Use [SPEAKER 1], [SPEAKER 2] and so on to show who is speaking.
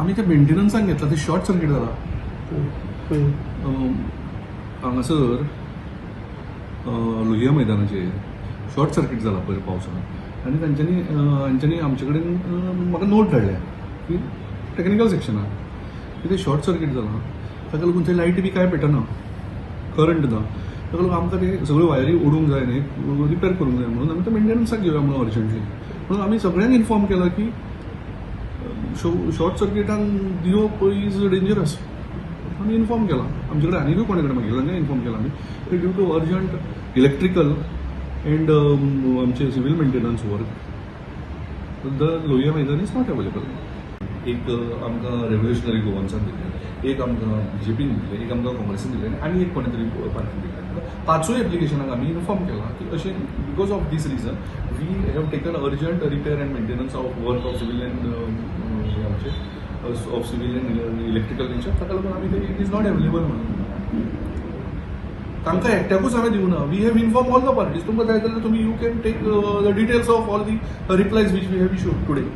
[SPEAKER 1] आमी ते मेंटेनन्साक घेतला, ते शॉर्ट सर्कीट जाला.
[SPEAKER 2] खंय?
[SPEAKER 1] हांगासर लोहिया मैदानाचेर शॉर्ट सर्कीट जाला पयर पावसान आनी तांच्यांनी हांच्यांनी आमचे कडेन म्हाका नोट धाडल्या की टॅक्निकल सेक्शनान की ते शॉर्ट सर्कीट जाला, ताका लागून थंय लायटी बी कांय पेटना, करंट ना. ताका लागून आमकां ते सगळ्यो वायरी ओडूंक जाय न्ही, रिपेर करूंक जाय म्हणून आमी ते मेंटेनन्साक घेवया म्हणून अर्जंटली म्हणून आमी सगळ्यांक इन्फॉर्म केलां की शॉर्ट सर्किटान दिवप is dangerous. आमी इन्फॉर्म केलां. आमचे कडेन आनीकूय कोणा कडेन मागिल्ले, इन्फॉर्म केलां आमी, due to urgent electrical and आमचे civil maintenance work, the Lohia Maidan is not available. एक आमकां रेव्होल्युशनरी गोवन्सान दिल्लें, एक आमकां बीजेपीन दिल्लें, एक आमकां काँग्रेसीन दिल्लें आनी एक कोणें तरी पार्टीन दिल्लें. पांचूय एप्लिकेशनाक आमी इन्फॉर्म केलां की अशें because of this reason we have taken urgent repair and maintenance of work of civil and आमचे of civil and electrical nature. ताका लागून आमी ते it is not available म्हणून तांकां एकट्याकूच हांवें दिवना. We have inform all the parties. तुमकां जाय जाल्यार तुमी you can take the details of all the replies which we have issued today.